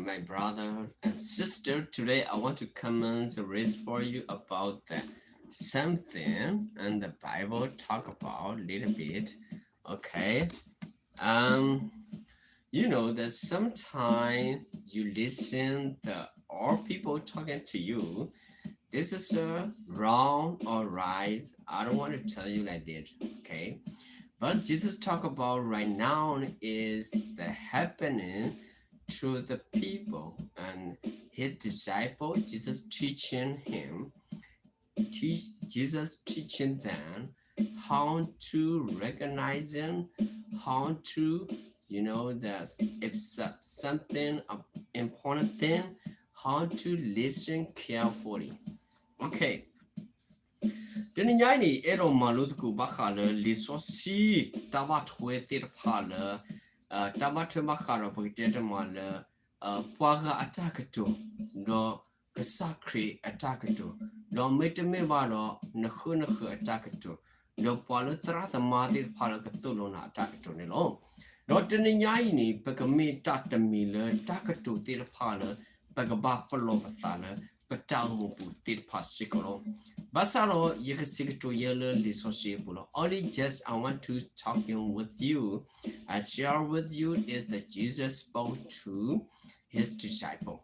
My brother and sister, today I want to comment and read for you about the something and the Bible talk about little bit. Okay. Um, you know that sometimes you listen the all people talking to you. This is uh, wrong or right. I don't want to tell you like that. Okay. But Jesus talk about right now is the happening to the people and his disciple, Jesus teaching him, teach, Jesus teaching them how to recognize them, how to, you know, the, if so- something uh, important thing, how to listen carefully. Okay. တနံၤညါအံၤန့ၣ် အဲၣ်ဒိးမၤလိသကိးဘၣ်ဃးလၢလံာ်စီဆှံ တၢ်ဘၣ်ထွဲသ့ၣ်တဖၣ်လၢ တၢ်ဘၣ်ထွဲဘၣ်ဃးဒီးပကတဲတမးလၢ ပှၤဂၤအတၢ်ကတိၤ, ဒီးကစၢ်ခရံာ်အတၢ်ကတိၤ, ဒီးမ့တမ့ၢ်ဘၣ်ဒီး နဃၢနဃၢၤအတၢ်ကတိၤ, ဒီးပှၤလၢသရၣ်သမါသ့ၣ်တဖၣ်လၢကသိၣ်လိနၤအတၢ်ကတိၤန့ၣ်လီၤ. ဒီးတနံၤညါအံၤန့ၣ် ပကမ့ၢ်တၢ်တမံၤလၢတၢ်ကတိၤသ့ၣ်တဖၣ်လၢ ပကဘၣ်ပလီၢ်ပသးလၢ ပတၢ်အိၣ်မူပူၤသ့ၣ်တဖၣ်စ့ၢ်ကီးလီၤ. ဘၣ်ဆၣ်ဒီး ယကစံးကတိၤယဲလၢလံာ်စီဆှံအပူၤလီၤ. Only just I want to talking with you, I share with you is the Jesus spoke to his disciple.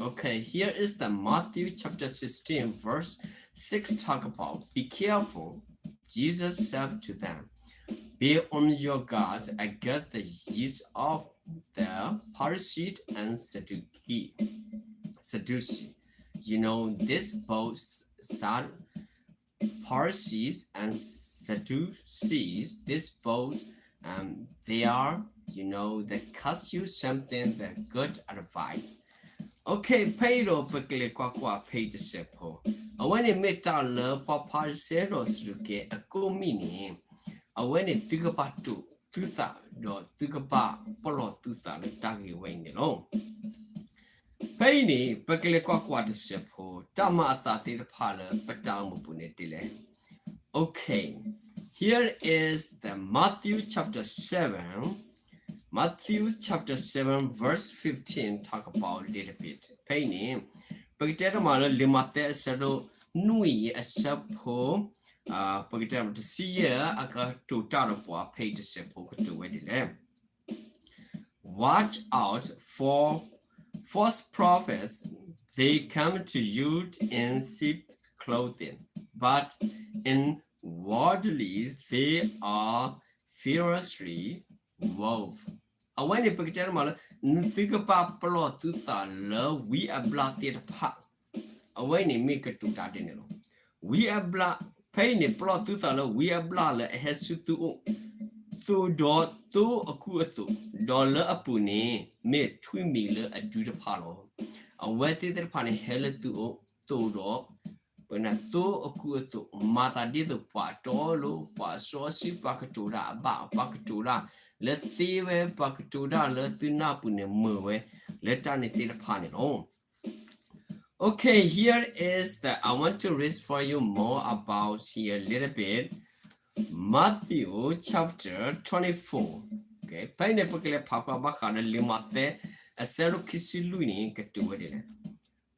Okay, here is the Matthew chapter sixteen, verse six talk about, be careful, Jesus said to them, be on your guard against the yeast of the Pharisees and Sadducee. Sadducee. You know, this both Sad Pharisees and Sadducees, this both um, they are, you know, they cost you something, the good advice. Okay, ဖဲအံၤဒီးပကလဲၤကွၢ်ကွၢ်ဖဲအံၤတစဲးဖိ, အဝဲန့ၣ်မ့ၢ်တၢ်လၢပှၤဖၤရံၤၡဲဒီးစဒူးကဲအကိးမံၤန့ၣ်, အဝဲန့ၣ်သုကဘၣ်တူၢ်သုသး, ဒီးသုကဘၣ်ပလီၢ်သုသးလၢတၢ်ဂ့ၢ်ဝဲအံၤန့ၣ်လီၤ. ဖဲအံၤန့ၣ် ပကလဲၤကွၢ်ကွၢ်တစဲးဖိ တၢ်မၤအသးသ့ၣ်တဖၣ်လၢပတၢ်အိၣ်မူပူၤန့ၣ်ဒ်လဲၣ်. Okay, here is the Matthew chapter seven, Matthew chapter seven verse fifteen talk about little bit. ဖဲအံၤန့ၣ် ပကတဲတမးလၢလံာ်မးသဲအဆၢဒိၣ်နွံအဆၢဖိ ပကတဲတမးတဆံယဲၢ် အကတိၤတၢ်ဒီးပှၤဖဲအံၤတစဲးဖိကတိၤဝဲဒ်လဲၣ်. Watch out for false prophets. They come to you in sheep clothing, but inwardly they are fiercely wolf. အဝဲန့ၣ်ပကတဲတမးလၢ နသုကဘၣ်ပလီၢ်သုသးလၢဝံအဘျၣ်သ့ၣ်တဖၣ် အဝဲန့ၣ်မ့ၢ်ကတိၤတၢ်ဒ်န့ၣ်လီၤ. ဝံအဘျၣ်, ဖဲအံၤန့ၣ် ပလီၢ်သုသးလၢဝံအဘျၣ်လၢအဟဲဆူသုအိၣ်, သိးဒီးသိအကူအသိး, ဒီးလၢအပူၤန့ၣ် မ့ၢ်ထွံၣ်မံၤလၢအဒုတဖၣ်လီၤ. အဝဲသ့ၣ်သ့ၣ်တဖၣ်န့ၣ် ဟဲလၢသုအိၣ်သိးဒီး ပနၢ်သိအကူအသိး, မၤသးဒ်သိးပှၤအတီအလိၤ, ပှၤအစီအဆှံ, ပှၤကတိၤတၢ်အဘၣ်, ပှၤကတိၤတၢ်လၢသ့ဝဲ, ပှၤကတိၤတၢ်လၢသုနၢ်ပူၤန့ၣ်မုာ်ဝဲ, လၢတၢ်န့ၣ်သ့ၣ်တဖၣ်န့ၣ်လီၤ. Okay, here is the, I want to read for you more about here a little bit. Matthew chapter twenty-four. Okay, ဖဲအံၤန့ၣ် ပကလဲၤဖးကွၢ်ဘၣ်ဃးဒီးလံာ်မးသဲ အဆၢဒိၣ်ခံဆံလွံၢ်န့ၣ် ကတိၤဝဲဒ်လဲၣ်.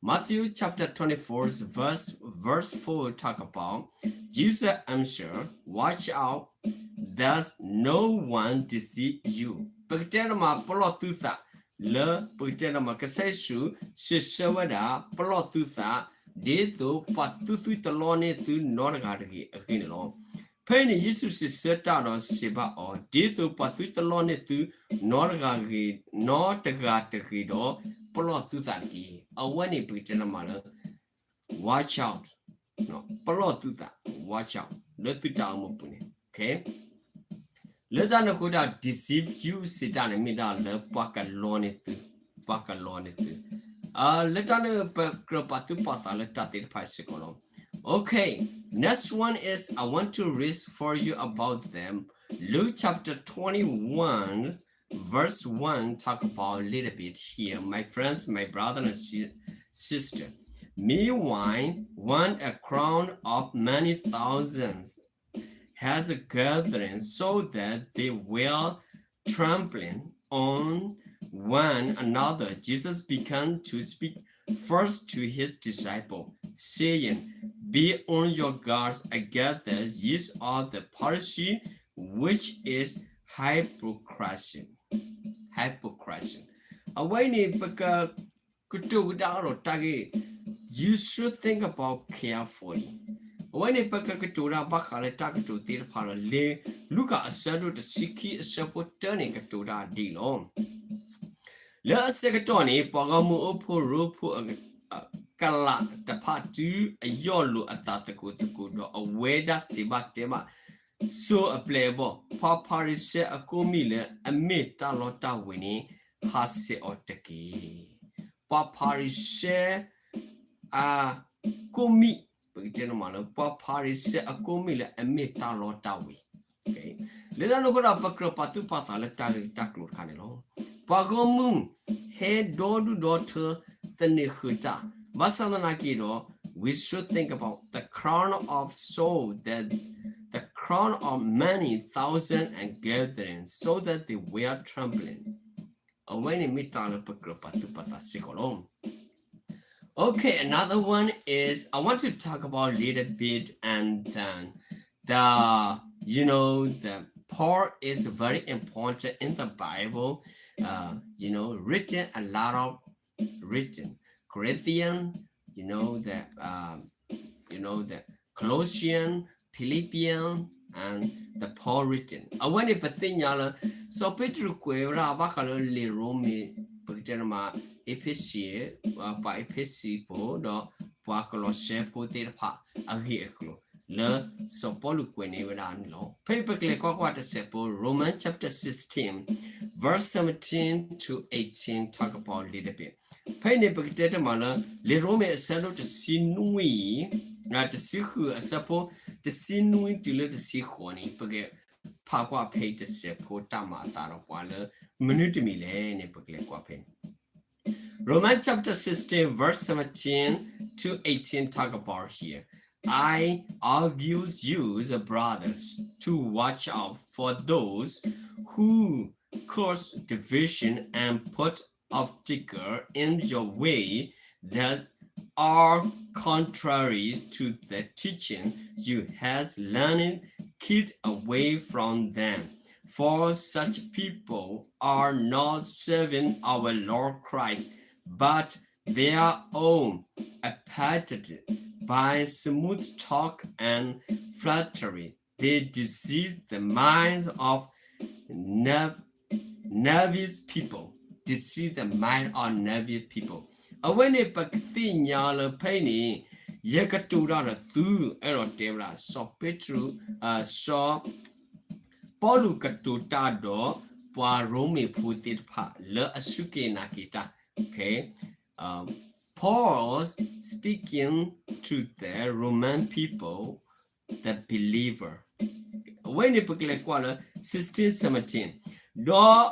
Matthew chapter twenty-four, verse, verse four talk about, Jesus answered, watch out that no one deceive you. ပကတဲတမးပလီၢ်သုသး လၢပကတဲတမး ကစၢ်ယ့ၣ်ၡူးစံးဆၢဝဲဒၣ် ပလီၢ်သုသး ဒ်သိးပှၤသုသုတလီန့ၢ်သုနီတဂၤတဂ့ၤအဂ့ၢ်န့ၣ်လီၤ. ဖဲအံၤန့ၣ် ယ့ၣ်ၡူးစံးဆၢတၢ်ဒီးစံးဘၣ်အီၤ, ဒ်သိးပှၤသုတလီန့ၢ်သုနီတဂၤဂ့ၤ, နီတဂၤတဂ့ၤဒီး ပလီၢ်သုသးတက့ၢ်. အဝဲန့ၣ်ပကတဲတမးလၢ watch out, ပလီၢ်သုသး, watch out လၢသုတၢ်အိၣ်မူပူၤန့ၣ် လၢတၢ်န့ၣ်အဃိတၢ် deceive you စံးတၢ်န့ၣ်မ့ၢ်ဒၣ်လၢပှၤကလီန့ၢ်သု, ပှၤကလီန့ၢ်သု, လၢတၢ်န့ၣ်ပကြၢးပာ်သူၣ်ပာ်သးလၢတၢ်သ့ၣ်တဖၣ်စ့ၢ်ကီးလီၤ. Okay, next one is I want to read for you about them. Luke chapter twenty-one, verse one talk about a little bit here. My friends, my brother and si- sister. Meanwhile, when a crowd of many thousands has a gathering so that they were trampling on one another, Jesus began to speak first to his disciples, saying, Be on your guards against the yeast of the Pharisee, which is hypocrisy. Hypocrisy. အဝဲအံၤန့ၣ် ပက ကတိၤကဒါဒီးတၢ်ဂ့ၢ် You should think about carefully. အဝဲန့ၣ် ပကကတိၤတၢ်ဘၣ်ဃးလၢတၢ်ကတိၤသ့ၣ်တဖၣ်လီၤ. လံာ်လူၤကၣ်အဆၢဒိၣ်တဆံခံအဆၢဖိတၢန့ၣ် ကတိၤတၢ်ဒ်အံၤလီၤ. လၢအဆၢကတီၢ်န့ၣ် ပှၤဂီၢ်မုၢ်အိၣ်ဖှိၣ်ရိဖှိၣ်အကလးတဖၣ် တုၤအယီၢ်လိာ်အသးသကိးသကိးဒီး အဝဲဒၣ်စံးဘၣ်တဲဘၣ် စိၤအပျဲၢ်အဘီၣ်, ပှၤဖၤရံၤၡဲအကိးမံၤလၢအမ့ၢ်တၢ်လီတၢ်ဝ့ၤန့ၣ် ဟးဆှဲးအီၤတက့ၢ်. ပှၤဖၤရံၤၡဲ အကိးမံၤ, ပကတဲန့ၣ်မးလၢ ပှၤဖၤရံၤၡဲအကိးမံၤလၢအမ့ၢ်တၢ်လီတၢ်ဝ့ၤ, လၢတၢ်န့ၣ်အဃိဒီး ပကြၢးပာ်သူၣ်ပာ်သးလၢတၢ်ဂ့ၢ်တၢ်ကျိၤတခါန့ၣ်လီၤ. ပှၤဂီၢ်မုၢ်ဟဲဒီဒူၣ်ဒီထၢသန့ၤဃုာ်တၢ်, ဘၣ်ဆၣ်သနာ်က့ဒီး we should think about the crown of soul that the crown of many thousand and gathering so that they were trembling. အဝဲန့ၣ်မ့ၢ်တၢ်လၢပကြၢးပာ်သူၣ်ပာ်သးစ့ၢ်ကီးလီၤ. Okay, another one is I want to talk about a little bit and then the, you know, the Paul is very important in the Bible, uh, you know, written a lot of written Corinthian, you know, the, um, you know, the Colossian, Philippian, and the Paul written. အဝဲန့ၣ်ပသ့ၣ်ညါလၢ စီၤပ့းတရူးကွဲးဝဲဒၣ်ဘၣ်ဃးလၢလံာ်ရိမ့ၤ ပကတဲန့ၣ်မး အ့းဖ့းစံး, ပှၤအ့းဖ့းစံးဖိ ဒီးပှၤကလီးစဲဖိသ့ၣ်တဖၣ်အဂ့ၢ်အကျိၤ လၢစီၤပီလူးကွဲးန့ၢ်ဝဲဒၣ်န့ၣ်လီၤ. ဖဲအံၤပကလဲၤကွၢ်ကွၢ်တစဲးဖိ Romans chapter sixteen, verse seventeen to eighteen talk about a little bit. ဖဲအံၤန့ၣ် ပကတဲတမးလၢ လံာ်ရိမ့ၤအဆၢဒိၣ်တဆံနွံ, တဆံဃုအဆၢဖိ တဆံနွံတုၤလၢတဆံဃိးန့ၣ် ပကဖးကွၢ်ဖဲအံၤတစဲးဖိတၢ်မၤအသးဒီးပှၤလၢ မနုၤတမံၤလဲၣ်န့ၣ် ပကလဲၤကွၢ်ဖဲ Romans chapter sixteen, verse seventeen to eighteen talk about here. I urge you, the brothers, to watch out for those who cause division and put obstacles in your way that are contrary to the teaching you have learned. Keep away from them. For such people are not serving our Lord Christ, but their own appetite. By smooth talk and flattery, they deceive the minds of nervous people. Deceive the mind of nervous people. အဝဲန့ၣ်ပကသ့ၣ်ညါလၢဖဲအံၤန့ၣ် ယကတိၤတၢ်ဒီးသု အဲၣ်ဒိးတဲဝဲဒၣ် စီၤပ့းတရူး, စီၤ ပီလူးကတိၤတၢ်ဒီးပှၤရိမ့ၤဖိသ့ၣ်တဖၣ်လၢအစူၢ်က့ၤနာ်က့ၤတၢ်, okay, Paul speaking to the Roman people, the believer. အဝဲန့ၣ်ပကလဲၤကွၢ်လၢ sixteen seventeen, ဒီး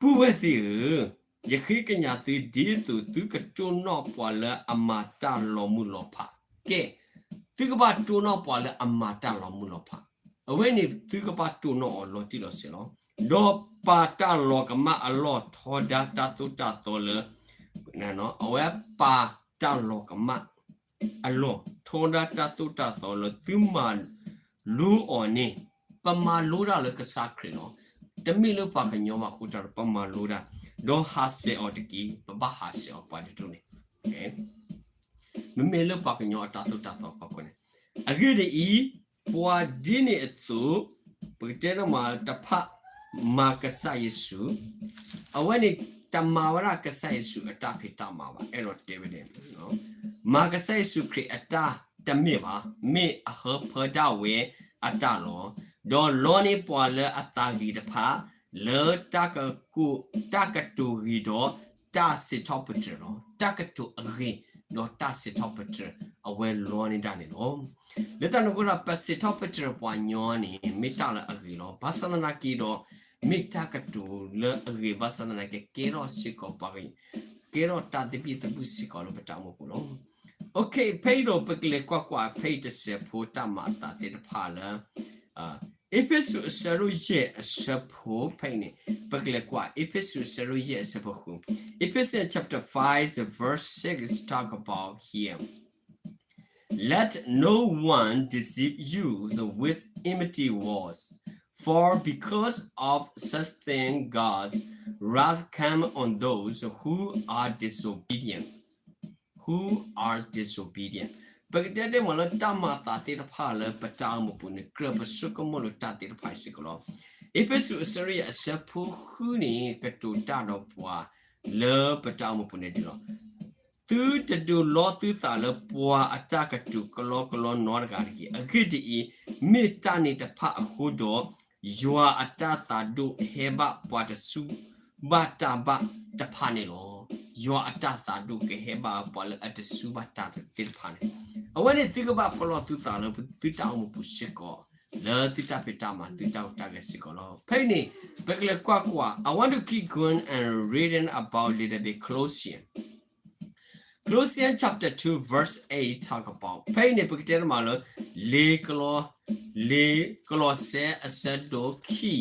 ပုၢ်ဝဲၢ်သ့ၣ်ဧၢ, ယဃ့ကညးသုဒ်သိးသုကတိၢ်နီၣ်ပှၤလၢအမၤတၢ်လီၤမုၢ်လီၤဖး, ကဲ, သုကဘၣ်တိၢ်နီၣ်ပှၤလၢအမၤတၢ်လီၤမုၢ်လီၤဖး. အဝဲန့ၣ်သုကဘၣ်တိၢ်နီၣ်အီၤလီၤတံၢ်လီၤဆဲးလီၤ. ဒီးပာ်တၢ်လီၤကမၣ်အလီၢ်ထီဒါတၢ်သိၣ်တၢ်သီလၢ, အဝဲပာ်တၢ်လီၤကမၣ်အလီၢ်ထီဒါတၢ်သိၣ်တၢ်သီလၢသုမၤလိအီၤန့ၣ်, ပမၤလိတၢ်လၢကစၢ်ခရံာ်လီၤ. တမ့ၢ်လၢပှၤကညီဘၣ်အဃိတၢ်ဒီး ပမၤလိတၢ်, ဒီးဟးဆှဲးအီၤတက့ၢ်, ပဘၣ်ဟးဆှဲးအီၤပှၤတဒူၣ်န့ၣ် မ့မ့ၢ်လၢပှၤကညီအတၢ်သိၣ်တၢ်သီအဖီခိၣ်န့ၣ်, အဂ့ၢ်ဒ်အံၤ, ပှၤဒ်န့ၣ်အသိး, ပကတဲဒၣ်မးတဖၣ်, မၤကစၢ်ယ့ၣ်ၡူး, အဝဲန့ၣ်တမၤဝဲဒၣ်ကစၢ်ယ့ၣ်ၡူးအတၢ်ဖံးတၢ်မၤဘၣ်, အဲၣ်ဒိးတဲဝဲဒၣ်, မၤကစၢ်ယ့ၣ်ၡူးခရံာ်အတၢ်တမ့ၢ်ဘၣ်, မ့ၢ်အဟၢဖၢဒၣ်ဝဲအတၢ်လီၤ. ဒီးလီန့ၢ်ပှၤလၢအသးဂ့ၤတဖၣ်, လၢ တၢ်ကတိၤဂ့ၤဒီးတၢ်စံးထီၣ်ပတြၢၤလီၤ. တၢ်ကတိၤအဂ့ၤဒီးတၢ်စံးထီၣ်ပတြၢၤ အဝဲလီန့ၢ်ဒၣ်န့ၣ်လီၤ. လၢတၢ်န့ၣ်အဃိဒီး ပစံးထီၣ်ပတြၢၤပှၤညီန့ၣ် မ့ၢ်တၢ်လၢအဂ့ၤလီၤ. ဘၣ်ဆၣ်သနာ်က့ဒီး မ့ၢ်တၢ်ကတိၤလၢအဂ့ၤ ဘၣ်ဆၣ်သနာ်က့ ကဲထီၣ်စ့ၢ်ကီးပှၤ, ကဲထီၣ်တၢ်သဘံၣ်သဘုၣ်စ့ၢ်ကီးလၢပတၢ်အိၣ်မူပူၤလီၤ. Okay, ဖဲအံၤဒီးပကလဲၤကွၢ်ကွၢ်ဖဲအံၤတစဲးဖိတၢ်မၤအသးသ့ၣ်တဖၣ်လၢ, အ့းဖ့းစူးအဆၢဒိၣ်ယဲၢ်အဆၢဖိဖဲအံၤန့ၣ်, ပကလဲၤကွၢ်အ့းဖ့းစူးအဆၢဒိၣ်ယဲၢ်အဆၢဖိဃု, Ephesians chapter five verse six talk about here. Let no one deceive you with empty words, for because of such things God's wrath comes on those who are disobedient. Who are disobedient. ပကတဲတဲမးလၢတၢ်မၤအသးသ့ၣ်တဖၣ်လၢပတၢ်အိၣ်မူပူၤန့ၣ် ကြၢးပဆိကမိၣ်လၢတၢ်သ့ၣ်တဖၣ်စ့ၢ်ကီးလီၤ. အ့းဖ့းစူးအဆၢဒိၣ်ယဲၢ်အဆၢဖိဃုန့ၣ် ကတိၤတၢ်ဒီးပှၤလၢပတၢ်အိၣ်မူပူၤန့ၣ်ဒ်လီၤ. သုတဒုးလီသုသးလၢပှၤအတၢ်ကတိၤကလီကလီနီတဂၤတဂ့ၤ. အဂ့ၢ်ဒ်အံၤ, မ့ၢ်တၢ်န့ၣ်တဖၣ်အဃိဒီး, ယွၤအတၢ်သးဒိၣ်ဟဲဘၣ်ပှၤတစူၢ်ဘၣ်တၢ်ဘၣ်တဖၣ်န့ၣ်လီၤ. ယွၤအတၢ်သးဒိၣ်ကဟဲဘၣ်ပှၤလၢအတစူၢ်ဘၣ်တၢ်သ့ၣ်တဖၣ်န့ၣ်, အဝဲန့ၣ်သုကဘၣ်ပလီၢ်သုသးလၢသုတၢ်အိၣ်မူပူၤစ့ၢ်ကီး, လၢသုတၢ်ဖံးတၢ်မၤ သုတၢ်ဟူးတၢ်ဂဲၤစ့ၢ်ကီးလီၤ. ဖဲအံၤန့ၣ် ပကလဲၤကွၢ်ကွၢ်, I want to keep going and reading about little bit Colossians. Colossians chapter two verse eight talk about, ဖဲအံၤန့ၣ် ပကတဲတမးလၢ လံာ်ကလီ, လံာ်ကလီးစဲအဆၢဒိၣ်ခံ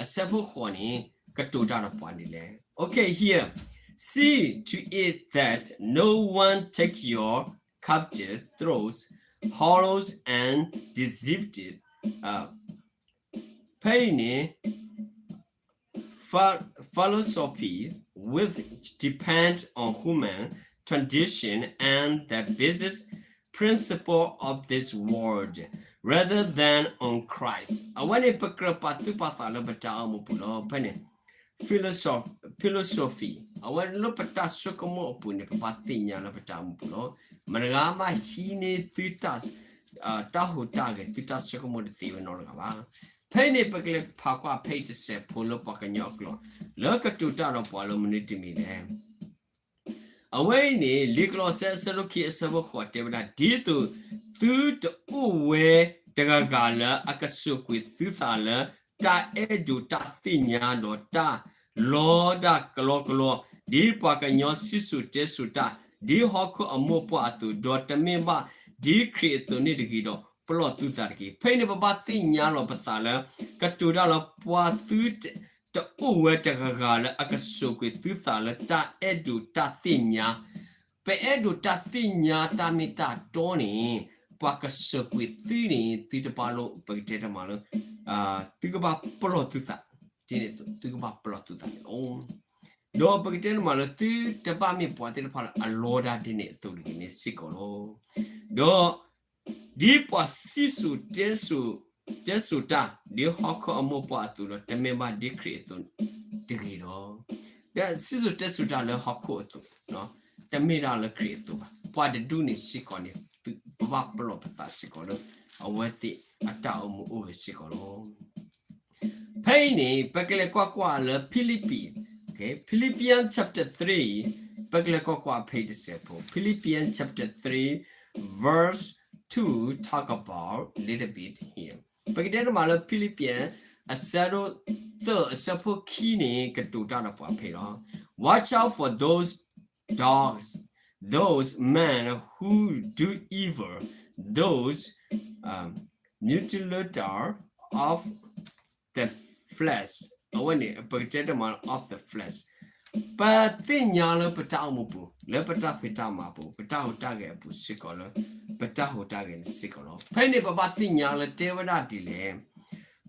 အဆၢဖိဃိးန့ၣ် ကတိၤတၢ်ဒီးပှၤဒ်လဲၣ်. Okay, here. See to it that no one take your captive thoughts, hollows and deceived. ဖဲအံၤန့ၣ် philosophy which depend on human tradition and the basic principle of this world rather than on Christ. အဝဲန့ၣ် ပကြၢးပာ်သူၣ်ပာ်သးလၢပတၢ်အိၣ်မူပူၤလီၤ. ဖဲန့ၣ် philosoph-, philosophy အဝဲလၢပတၢ်ဆိကမိၣ်အပူၤန့ၣ် ပဘၣ်သ့ၣ်ညါလၢပတၢ်အိၣ်မူပူၤလီၤ. မတၤဂၤမးဟံးန့ၢ်သုတၢ် တၢ်ဟူးတၢ်ဂဲၤ သုတၢ်ဆိကမိၣ်တသ့ဝဲနီတဂၤဘၣ်. ဖဲအံၤန့ၣ် ပကလဲၤဖးကွၢ်ဖဲအံၤတစဲးဖိလၢပှၤကညီအကျိာ် လၢကတိၤတၢ်ဒီးပှၤလၢမနုၤတမံၤလဲၣ်. အဝဲအံၤန့ၣ် လံာ်ကလီးစဲအဆၢဒိၣ်ခံအဆၢဖိဃိးတဲဝဲဒၣ် ဒ်သိးသုတအိၣ်ဝဲတဂၤဂၤလၢအကစိာ်ကွံာ်သုသးလၢ တၢ်အဲၣ်ဒိးတၢ်သ့ၣ်ညါဒီးတၢ်လီတၢ်ကလီကလီ, ဒ်ပှၤကညီစံၣ်စိၤတဲစိၤတၢ်, ဒ်ဟီၣ်ခိၣ်အမိၢ်ပှၢ်အသိး, ဒီးတမ့ၢ်ဘၣ်ဒ်ခရံာ်အသိးန့ၣ်တဂ့ၤဒီး ပလီၢ်သုသးတက့ၢ်. ဖဲအံၤန့ၣ် ပဘၣ်သ့ၣ်ညါလီၤပသးလၢ ကတိၤတၢ်လၢပှၤသုတ တအိၣ်ဝဲတဂၤဂၤလၢအကစိာ်ကွံာ်သုသးလၢတၢ်အဲၣ်ဒိးတၢ်သ့ၣ်ညါ, ပအဲၣ်ဒိးတၢ်သ့ၣ်ညါတၢ်မ့ၢ်တၢ်တီန့ၣ်, ပှၤကစိာ်ကွံာ်သုန့ၣ် သုတဘၣ်လိၣ် ပကတဲတမးလၢ သုကဘၣ်ပလီၢ်သုသး, ဒ်န့ၣ်အသိး သုကဘၣ်ပလီၢ်သုသးန့ၣ်လီၤ. ဒီးပကတဲတမးလၢ သုတဘၣ်မ့ၢ်ပှၤသ့ၣ်တဖၣ်လၢအလီတၢ်ဒ်န့ၣ်အသိးတဂ့ၤန့ၣ်စ့ၢ်ကီးလီၤ. ဒီး ဒ်ပှၤစံၣ်စိၤတဲစိၤ, တဲစိၤတၢ်, ဒ်ဟီၣ်ခိၣ်အမိၢ်ပှၢ်အသိးဒီး တမ့ၢ်ဘၣ်ဒ်ခရံာ်အသိးတဂ့ၤလီၤ. ဒီးစံၣ်စိၤတဲစိၤတၢ်လၢဟီၣ်ခိၣ်အသိး, တမ့ၢ်ဒၣ်လၢခရံာ်အသိးဘၣ်. ပှၤတဒူၣ်န့ၣ်စ့ၢ်ကီးန့ၣ် ပဘၣ်ပလီၢ်ပသးစ့ၢ်ကီးလၢ အဝဲသ့ၣ်အတၢ်အိၣ်မူအိၣ်ဂဲၤစ့ၢ်ကီးလီၤ. ဖဲအံၤန့ၣ် ပကလဲၤကွၢ်ကွၢ်လၢ Philippi, okay, Philippians chapter three, ပကလဲၤကွၢ်ကွၢ်ဖဲအံၤတစဲးဖိ, Philippians chapter three, verse two, talk about little bit here. ပကတဲတမးလၢ Philippians အဆၢဒိၣ်သၢအဆၢဖိခံန့ၣ် ကတိၤတၢ်ဒီးပှၤဖဲအံၤလီၤ. Watch out for those dogs, those men who do evil, those, um, mutilators of the flesh. အဝဲန့ၣ် ပကတဲတမး of the flesh. ပသ့ၣ်ညါလၢပတၢ်အိၣ်မူပူၤ, လၢပတၢ်ဖံးတၢ်မၤပူၤ, ပတၢ်ဟူးတၢ်ဂဲၤအပူၤစ့ၢ်ကီးလၢ ပတၢ်ဟူးတၢ်ဂဲၤန့ၣ်စ့ၢ်ကီးလီၤ. ဖဲအံၤန့ၣ် ပဘၣ်သ့ၣ်ညါလၢတဲဝဲဒၣ်ဒ်လဲၣ်.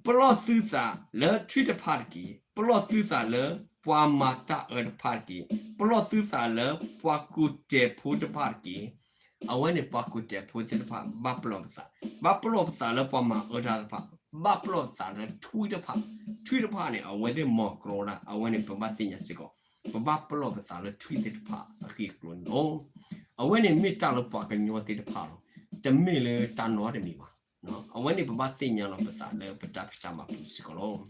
ပလီၢ်သုသးလၢထွံၣ်တဖၣ်တက့ၢ်. ပလီၢ်သုသးလၢပှၤမၤတၢ်အၢတဖၣ်တက့ၢ်. ပလီၢ်သုသးလၢပှၤကူၣ်တဲာ်ဖိတဖၣ်တက့ၢ်. အဝဲန့ၣ်ပှၤကူၣ်တဲာ်ဖိသ့ၣ်တဖၣ် ဘၣ်ပလီၢ်ပသး, ဘၣ်ပလီၢ်ပသးလၢပှၤမၤအၢတၢ်တဖၣ်, ဘၣ်ပလီၢ်ပသးလၢထွံၣ်တဖၣ်, ထွံၣ်တဖၣ်န့ၣ် အဝဲသ့ၣ်မၤကြီတၢ်, အဝဲန့ၣ်ပဘၣ်သ့ၣ်ညါစ့ၢ်ကီး, ပဘၣ်ပလီၢ်ပသးလၢထွံၣ်သ့ၣ်တဖၣ်အဂ့ၢ်အကျိၤန့ၣ်လီၤ. အဝဲန့ၣ်မ့ၢ်တၢ်လၢပှၤကညီသ့ၣ်တဖၣ်လီၤ, တမ့ၢ်လၢတၢ်နီတမံၤဘၣ်. အဝဲန့ၣ်ပဘၣ်သ့ၣ်ညါလီၤပသးလၢပတၢ်ဖံးတၢ်မၤပူၤစ့ၢ်ကီးလီၤ.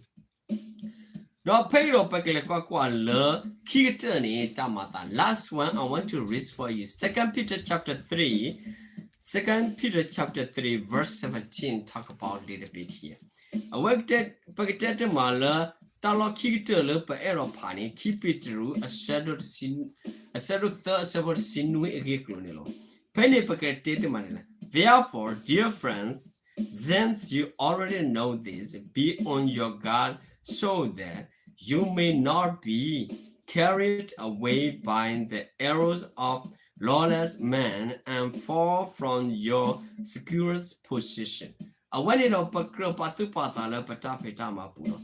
ဒီးဖဲအံၤဒီးပကလဲၤကွၢ်ကွၢ်လၢခံကတၢၢ်န့ၣ် တၢ်မၤအသး last one I want to read for you, Second Peter chapter three, Second Peter chapter three verse seventeen talk about little bit here. အဝဲ ပကတဲတမးလၢ တၢ်လီၢ်ခံကတၢၢ်လၢပအဲၣ်ဒိးဖးန့ၣ် ခံပ့းတရူး အဆၢဒိၣ်သၢ အဆၢဖိတဆံနွံအဂ့ၢ်အကျိၤန့ၣ်လီၤ. ဖဲန့ၣ်ပကတဲတမးန့ၣ်လၢ Therefore, dear friends, Since you already know this, be on your guard so that you may not be carried away by the arrows of lawless men and fall from your secure position. အဝဲန့ၣ်ဒီးပကြၢးပာ်သူၣ်ပာ်သးလၢပတၢ်ဖံးတၢ်မၤပူၤလီၤ.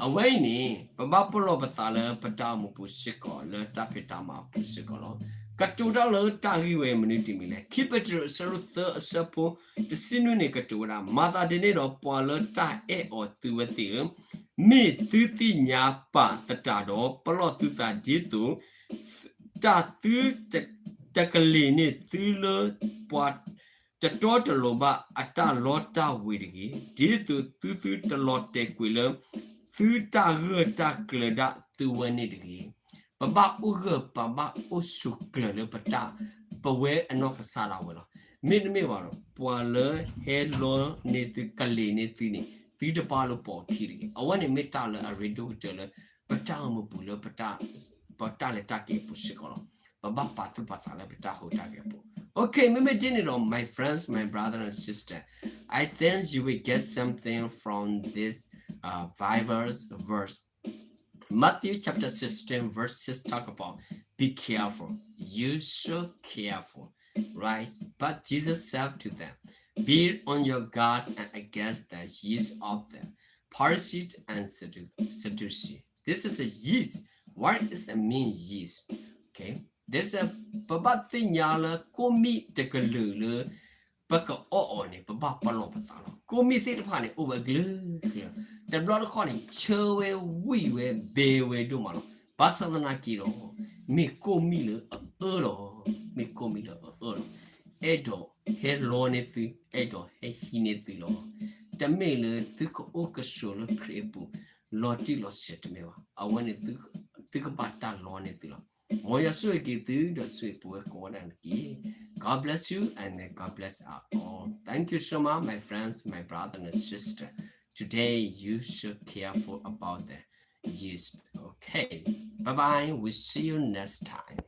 အဝဲအံၤန့ၣ် ပဘၣ်ပလီၢ်ပသးလၢပတၢ်အိၣ်မူပူၤစ့ၢ်ကီး လၢတၢ်ဖံးတၢ်မၤပူၤစ့ၢ်ကီးလီၤ. ကတိၤတၢ်လၢတၢ်ဂ့ၢ်ဝဲမနုၤတမံၤလဲၣ်. ခံပ့းတရူးအဆၢဒိၣ်သၢအဆၢဖိတဆံနွံန့ၣ် ကတိၤဝဲဒၣ်, မၤသးဒ်န့ၣ်ဒီး ပှၤလၢတၢ်အဲၣ်အီၤသုဝဲသ့ၣ်ဧၢ, မ့ၢ်သုသ့ၣ်ညါပာ်သတးဒီး ပလီၢ်သုသးဒ်သိး တၢ်သုတကလ့ၤန့ၢ်သုလၢ ပှၤတတီတလိၤဘၣ်အတၢ်လီတၢ်ဝ့ၤတဂ့ၤ, ဒ်သိးသုသုတလီၤတဲာ်ကွံာ်လၢ သုတၢ်ဂၢၢ်တၢ်ကျၢၤဒၣ်သုဝဲန့ၣ်တဂ့ၤ. ပဘၣ်အိၣ်ဂၢၢ် ပဘၣ်အိၣ်ဆိးကျၢၤလၢပတၢ်, ပဝဲအနီၢ်ကစၢ်ဒၣ်ဝဲလီၤ. မ့တမ့ၢ်ဘၣ်ဒီး ပှၤလၢဟဲလီန့ၢ်သု ကလ့ၤန့ၢ်သုန့ၣ် သုတဘၣ်လၢပိာ်အခံတဂ့ၤ. အဝဲန့ၣ်မ့ၢ်တၢ်လၢအရ့ဒိၣ်ကတၢၢ်လၢ ပတၢ်အိၣ်မူပူၤလၢ ပတၢ်လဲၤတၢ်က့ၤအပူၤစ့ၢ်ကီးလီၤ. ပဘၣ်ပာ်သူၣ်ပာ်သးလၢပတၢ်ဟူးတၢ်ဂဲၤအပူၤ. Okay, မ့မ့ၢ်ဒ်န့ၣ်ဒီး my friends, my brother and sister, I think you will get something from this uh, Bible verse. Matthew chapter sixteen, verse six talk about, be careful. You should careful, right? But Jesus said to them, be on your guard and against the yeast of the Pharisees and Saddu- Sadducees. This is a yeast. What is a mean yeast? Okay. This is a ပဘၣ်သ့ၣ်ညါလၢကိၣ်မံၣ်တကလုာ်လၢ ပကအီၣ်အီၤန့ၣ် ပဘၣ်ပလီၢ်ပသးလီၤ. ကိၣ်မံၣ်သ့ၣ်တဖၣ်န့ၣ် အိၣ်ဝဲကလုာ်ကလုာ်, တဘျီတခီၣ်န့ၣ် ဆၢဝဲဝံၣ်ဝဲဘဲဝဲဒိၣ်မးလီၤ. ဘၣ်ဆၣ်သနာ်က့ဒီး မ့ၢ်ကိၣ်မံၣ်လၢအအၢလီၤ, မ့ၢ်ကိၣ်မံၣ်လၢအအၢလီၤ. အဲၣ်ဒိးဟဲလီန့ၢ်သု, အဲၣ်ဒိးဟဲဟံးန့ၢ်သုလီၤ. တမ့ၢ်လၢသုကအိၣ်ကဆိးလၢခရံာ်အပူၤ လီၤတံၢ်လီၤဆဲးတမ့ၢ်ဘၣ်. အဝဲန့ၣ် သုကဘၣ်တၢ်လီန့ၢ်သုလီၤ. မ်ယွၤဆိၣ်ဂ့ၤက့ၤသု ဒီးဆိၣ်ဂ့ၤပဝဲကိးဂၤဒဲးန့ၣ်တက့ၢ်. God bless you and may God bless us all. Thank you so much, my friends, my brother and sister. Today, you should careful about the yeast. Okay, bye bye. We'll see you next time.